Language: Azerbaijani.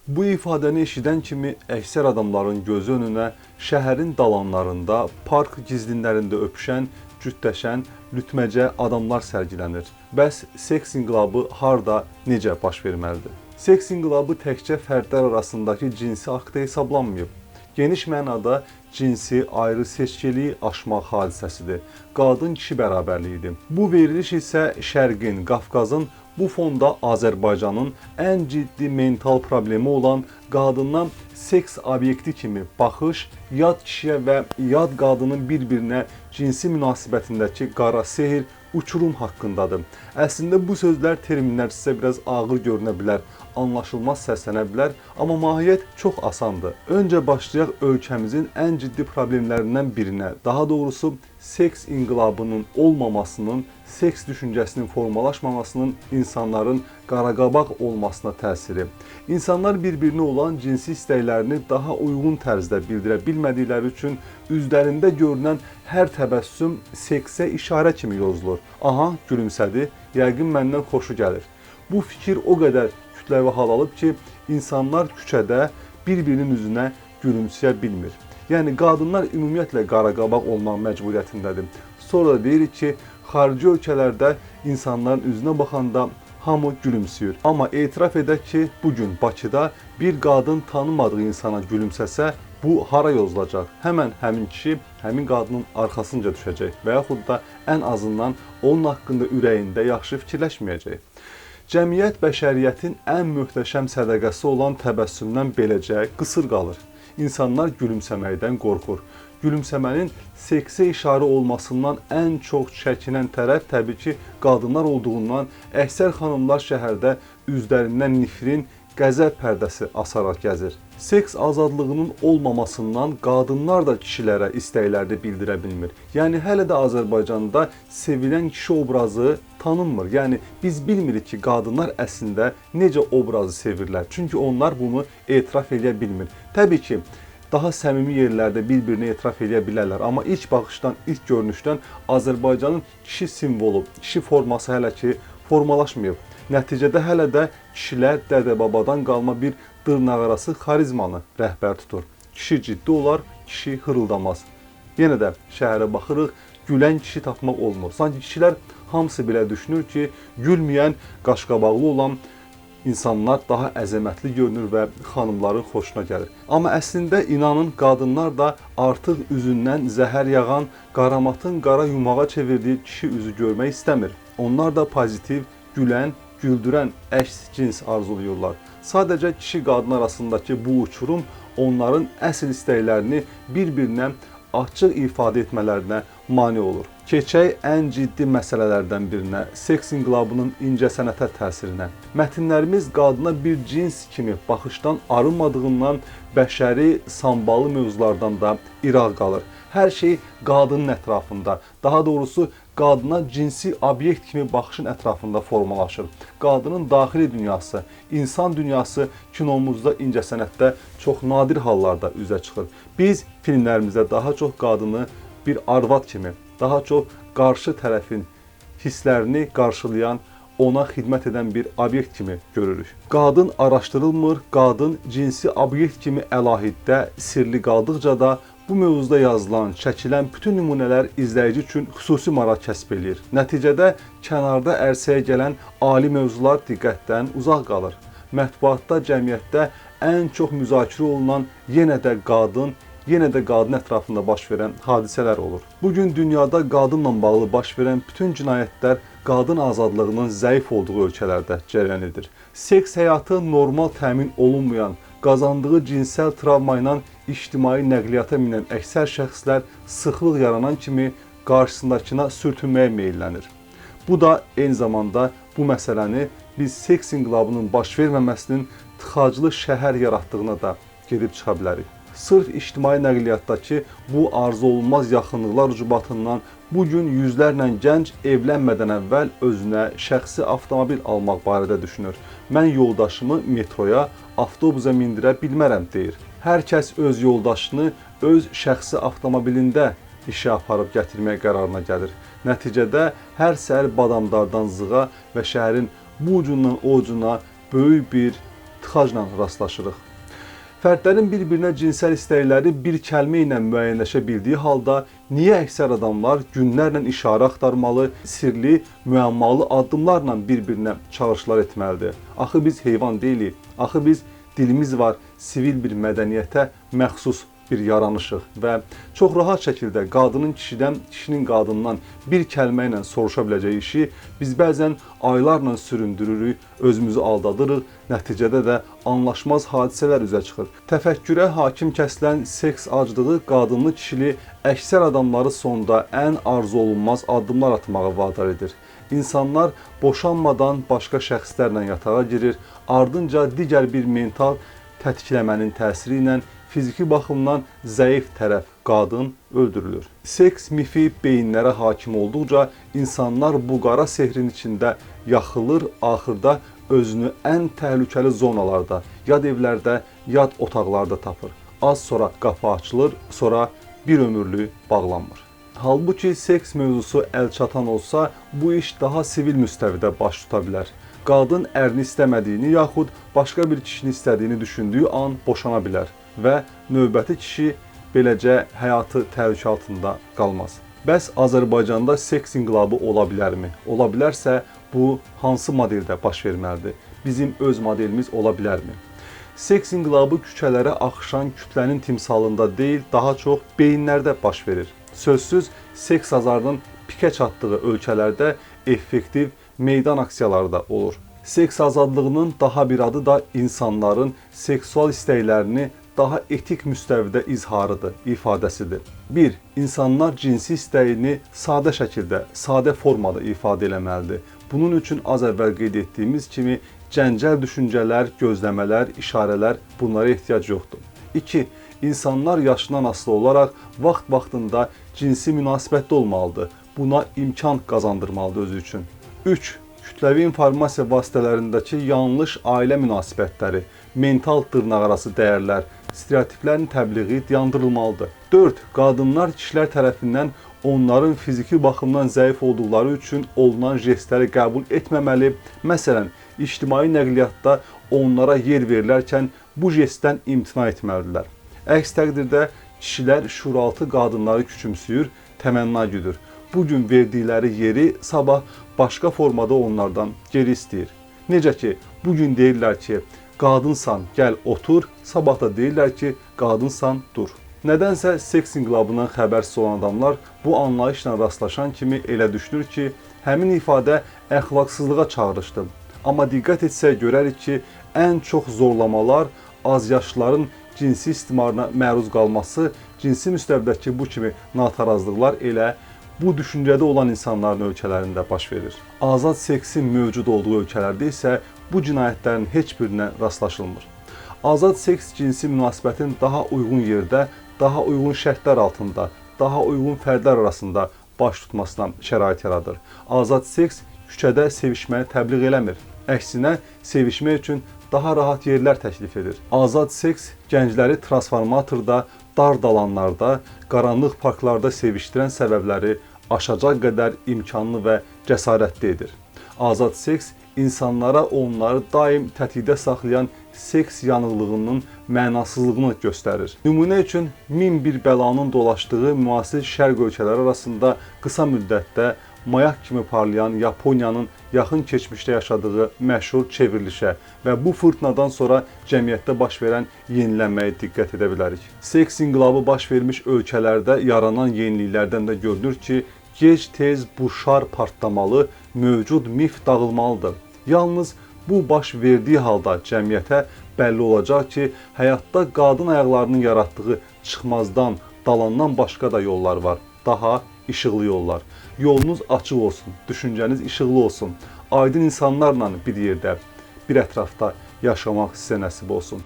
Bu ifadəni eşidən kimi əksər adamların gözü önünə şəhərin dalanlarında, park gizlinlərində öpüşən, cütləşən, lütməcə adamlar sərgilənir. Bəs seks inqilabı harda, necə baş verməlidir? Seks inqilabı təkcə fərdlər arasındakı cinsi aktda hesablanmayıb. Geniş mənada cinsi ayrı seçkiliyi aşmaq hadisəsidir. Qadın-kişi bərabərliyidir. Bu veriliş isə Şərqin, Qafqazın, bu fonda Azərbaycanın ən ciddi mental problemi olan qadından seks obyekti kimi baxış, yad kişiyə və yad qadının bir-birinə cinsi münasibətindəki qara sehr, uçurum haqqındadır. Əslində bu sözlər, terminlər sizə biraz ağır görünə bilər, anlaşılmaz səslənə bilər, amma mahiyyət çox asandır. Öncə başlayaq ölkəmizin ən ciddi problemlərindən birinə, daha doğrusu seks inqilabının olmamasının, seks düşüncəsinin formalaşmamasının insanların qaraqabaq olmasına təsiri. İnsanlar bir-birinə olan cinsi istəklərini daha uyğun tərzdə bildirə bilmədikləri üçün üzlərində görünən hər təbəssüm seksə işarə kimi yozulur. Aha, gülümsədi, yəqin məndən xoşu gəlir. Bu fikir o qədər kütləvi hal alıb ki, insanlar küçədə bir-birinin üzünə gülümsəyə bilmir. Yəni qadınlar ümumiyyətlə qaraqabaq olmaq məcburiyyətindədir. Sonra da deyirik ki, xarici ölkələrdə insanların üzünə baxanda hamı gülümsüyür. Amma etiraf edək ki, bugün Bakıda bir qadın tanımadığı insana gülümsəsə, bu hara yozulacaq? Həmən həmin kişi həmin qadının arxasınca düşəcək və yaxud da ən azından onun haqqında ürəyində yaxşı fikirləşməyəcək. Cəmiyyət bəşəriyyətin ən möhtəşəm sədaqəsi olan təbəssümdən beləcə qısır qalır. İnsanlar gülümsəməkdən qorxur. Gülümsəmənin seksə işarə olmasından ən çox çəkinən tərəf təbii ki, qadınlar olduğundan əksər xanımlar şəhərdə üzlərindən nifrin, qəzəb pərdəsi asaraq gəzir. Seks azadlığının olmamasından qadınlar da kişilərə istəklərini bildirə bilmir. Yəni hələ də Azərbaycanda sevilən kişi obrazı tanınmır. Yəni biz bilmirik ki, qadınlar əslində necə obrazı sevirlər. Çünki onlar bunu etiraf edə bilmir. Təbii ki, daha səmimi yerlərdə bir-birini etiraf edə bilərlər. Amma ilk baxışdan, ilk görünüşdən Azərbaycanın kişi simvolu, kişi forması hələ ki formalaşmayıb. Nəticədə hələ də kişilər dədə-babadan qalma bir dırnaqarası xarizmanı rəhbər tutur. Kişi ciddi olar, kişi hırıldamaz. Yenə də şəhərə baxırıq, gülən kişi tapmaq olmur. Sanki kişilər hamısı belə düşünür ki, gülməyən, qaşqabaqlı olan insanlar daha əzəmətli görünür və xanımların xoşuna gəlir. Amma əslində inanın, qadınlar da artıq üzündən zəhər yağan, qaramatın qara yumağa çevirdiyi kişi üzü görmək istəmir. Onlar da pozitiv, gülən, güldürən əks cins arzuluyurlar. Sadəcə kişi-qadın arasındakı bu uçurum onların əsl istəklərini bir-birinə açıq ifadə etmələrinə mane olur. Keçək ən ciddi məsələlərdən birinə, seks inqilabının incəsənətə təsirinə. Mətnlərimiz qadına bir cins kimi baxışdan arınmadığından bəşəri, sambalı mövzulardan da iraq qalır. Hər şey qadının ətrafında, daha doğrusu qadına cinsi obyekt kimi baxışın ətrafında formalaşır. Qadının daxili dünyası, insan dünyası kinomuzda, incəsənətdə çox nadir hallarda üzə çıxır. Biz filmlərimizdə daha çox qadını bir arvad kimi, daha çox qarşı tərəfin hisslərini qarşılayan, ona xidmət edən bir obyekt kimi görürük. Qadın araşdırılmır, qadın cinsi obyekt kimi əlahiddə, sirli qaldıqca da bu mövzuda yazılan, çəkilən bütün nümunələr izləyici üçün xüsusi maraq kəsb eləyir. Nəticədə kənarda ərsəyə gələn ali mövzular diqqətdən uzaq qalır. Mətbuatda, cəmiyyətdə ən çox müzakirə olunan yenə də qadın, yenə də qadın ətrafında baş verən hadisələr olur. Bugün dünyada qadınla bağlı baş verən bütün cinayətlər qadın azadlığının zəif olduğu ölkələrdə cərəyan edir. Seks həyatı normal təmin olunmayan, qazandığı cinsəl travma ilə ictimai nəqliyyata minən əksər şəxslər sıxlıq yaranan kimi qarşısındakına sürtünməyə meyllənir. Bu da eyni zamanda bu məsələni biz seks inqilabının baş verməməsinin tıxaclı şəhər yaratdığına da gedib çıxa bilərik. Sırf ictimai nəqliyyatdakı bu arzu olunmaz yaxınlıqlar ucbatından bugün yüzlərlə gənc evlənmədən əvvəl özünə şəxsi avtomobil almaq barədə düşünür. Mən yoldaşımı metroya, avtobusa mindirə bilmərəm deyir. Hər kəs öz yoldaşını öz şəxsi avtomobilində işə aparıb gətirməyə qərarına gəlir. Nəticədə hər səhər Badamdardan Zığa və şəhərin bu ucundan o ucuna böyük bir ixracla rastlaşırıq. Fərdlərin bir-birinə cinsəl istəkləri bir kəlmə ilə müəyyənləşə bildiyi halda niyə əksər adamlar günlərlə işarə axtarmalı, sirli, müəmmalı addımlarla bir-birinə çağırışlar etməlidir? Axı biz heyvan deyilik, axı biz dilimiz var, sivil bir mədəniyyətə məxsus bir yaranışıq və çox rahat şəkildə qadının kişidən, kişinin qadından bir kəlmə ilə soruşa biləcəyi işi biz bəzən aylarla süründürürük, özümüzü aldadırıq, nəticədə də anlaşmaz hadisələr üzə çıxır. Təfəkkürə hakim kəsilən seks aclığı qadınlı kişili əksər adamları sonda ən arzu olunmaz addımlar atmağa vadar edir. İnsanlar boşanmadan başqa şəxslərlə yatağa girir, ardınca digər bir mental tətikləmənin təsiri ilə fiziki baxımdan zəif tərəf qadın öldürülür. Seks mifi beyinlərə hakim olduqca insanlar bu qara sehrin içində yaxılır, axırda özünü ən təhlükəli zonalarda, yad evlərdə, yad otaqlarda tapır. Az sonra qapı açılır, sonra bir ömürlük bağlanmır. Halbuki seks mövzusu əl çatan olsa, bu iş daha sivil müstəvidə baş tuta bilər. Qadın ərini istəmədiyini yaxud başqa bir kişini istədiyini düşündüyü an boşana bilər və növbəti kişi beləcə həyatı təhlükə altında qalmaz. Bəs Azərbaycanda seks inqilabı ola bilərmi? Ola bilərsə, bu hansı modeldə baş verməlidir? Bizim öz modelimiz ola bilərmi? Seks inqilabı küçələrə axışan kütlənin timsalında deyil, daha çox beyinlərdə baş verir. Sözsüz, seks azarının pikə çatdığı ölkələrdə effektiv meydan aksiyaları da olur. Seks azadlığının daha bir adı da insanların seksual istəklərini daha etik müstəvidə izharıdır, ifadəsidir. 1. İnsanlar cinsi istəyini sadə şəkildə, sadə formada ifadə eləməlidir. Bunun üçün az əvvəl qeyd etdiyimiz kimi cəncəl düşüncələr, gözləmələr, işarələr bunlara ehtiyac yoxdur. 2. İnsanlar yaşından asılı olaraq vaxt-vaxtında cinsi münasibətdə olmalıdır. Buna imkan qazandırmalıdır özü üçün. 3. Kütləvi informasiya vasitələrindəki yanlış ailə münasibətləri, mental dırnaqarası dəyərlər, stereotiplərin təbliği dayandırılmalıdır. 4. Qadınlar kişilər tərəfindən onların fiziki baxımdan zəif olduqları üçün olunan jestləri qəbul etməməli, məsələn, ictimai nəqliyyatda onlara yer verilərkən bu jestdən imtina etməlidirlər. Əks təqdirdə kişilər şuuraltı qadınları küçümsüyür, təmənna güdür. Bugün verdikləri yeri sabah başqa formada onlardan geri istəyir. Necə ki, bugün deyirlər ki, qadınsan, gəl otur, sabah da deyirlər ki, qadınsan, dur. Nədənsə seks inqilabından xəbərsiz olan adamlar bu anlayışla rastlaşan kimi elə düşünür ki, həmin ifadə əxlaqsızlığa çağırışdır. Amma diqqət etsək görərik ki, ən çox zorlamalar azyaşlıların cinsi istismarına məruz qalması, cinsi müstəvidəki bu kimi natarazlıqlar elə bu düşüncədə olan insanların ölkələrində baş verir. Azad seksin mövcud olduğu ölkələrdə isə bu cinayətlərin heç birinə rastlaşılmır. Azad seks cinsi münasibətin daha uyğun yerdə, daha uyğun şərtlər altında, daha uyğun fərdlər arasında baş tutmasına şərait yaradır. Azad seks küçədə sevişməyi təbliğ eləmir. Əksinə, sevişmək üçün daha rahat yerlər təklif edir. Azad seks gəncləri transformatorda, dar dalanlarda, qaranlıq parklarda sevişdirən səbəbləri aşacaq qədər imkanlı və cəsarətli edir. Azad seks insanlara onları daim tətikdə saxlayan seks yanıqlığının mənasızlığını göstərir. Nümunə üçün, min bir bəlanın dolaşdığı müasir şərq ölkələri arasında qısa müddətdə mayak kimi parlayan Yaponiyanın yaxın keçmişdə yaşadığı məşhur çevrilişə və bu fırtınadan sonra cəmiyyətdə baş verən yenilənməyə diqqət edə bilərik. Seks inqilabı baş vermiş ölkələrdə yaranan yeniliklərdən də görünür ki, gec-tez bu şar partlamalı, mövcud mif dağılmalıdır. Yalnız bu baş verdiyi halda cəmiyyətə bəlli olacaq ki, həyatda qadın ayaqlarının yaratdığı çıxmazdan, dalandan başqa da yollar var. Daha işıqlı yollar. Yolunuz açıq olsun, düşüncəniz işıqlı olsun. Aydın insanlarla bir yerdə, bir ətrafda yaşamaq sizə nəsib olsun.